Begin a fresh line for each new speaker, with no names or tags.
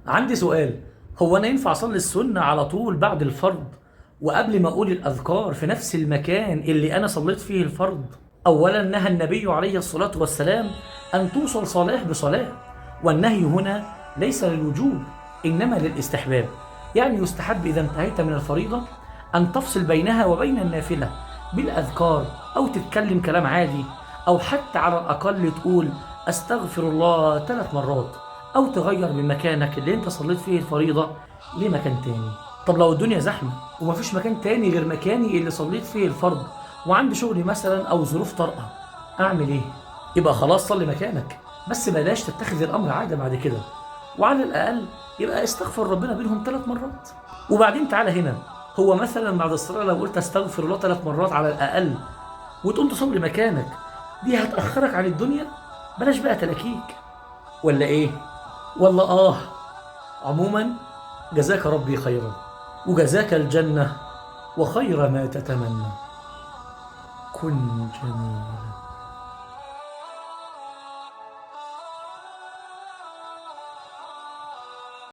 عندي سؤال، هو أنا ينفع أصلي السنة على طول بعد الفرض وقبل ما أقول الأذكار في نفس المكان اللي أنا صليت فيه الفرض؟ أولا، نهى النبي عليه الصلاة والسلام أن توصل صلاة بصلاة، والنهي هنا ليس للوجوب إنما للاستحباب، يعني يستحب إذا انتهيت من الفريضة أن تفصل بينها وبين النافلة بالأذكار، أو تتكلم كلام عادي، أو حتى على الأقل تقول أستغفر الله 3 مرات، أو تغير من مكانك اللي أنت صليت فيه الفريضة لمكان تاني. طب لو الدنيا زحمة ومفيش مكان تاني غير مكاني اللي صليت فيه الفرض، وعندي شغل مثلا أو ظروف طارئة، أعمل إيه؟ يبقى خلاص صلي مكانك، بس بلاش تتخذ الأمر عادة بعد كده، وعلى الأقل يبقى استغفر ربنا بينهم 3 مرات. وبعدين تعالى هنا، هو مثلا بعد الصلاة لو قلت استغفر الله 3 مرات على الأقل وتقوم تصلي مكانك، دي هتأخرك عن الدنيا؟ بلاش بقى تلاكيك، ولا إيه؟ ولا آه. عموما جزاك ربي خيرا، وجزاك الجنة وخير ما تتمنى. كن جميلا.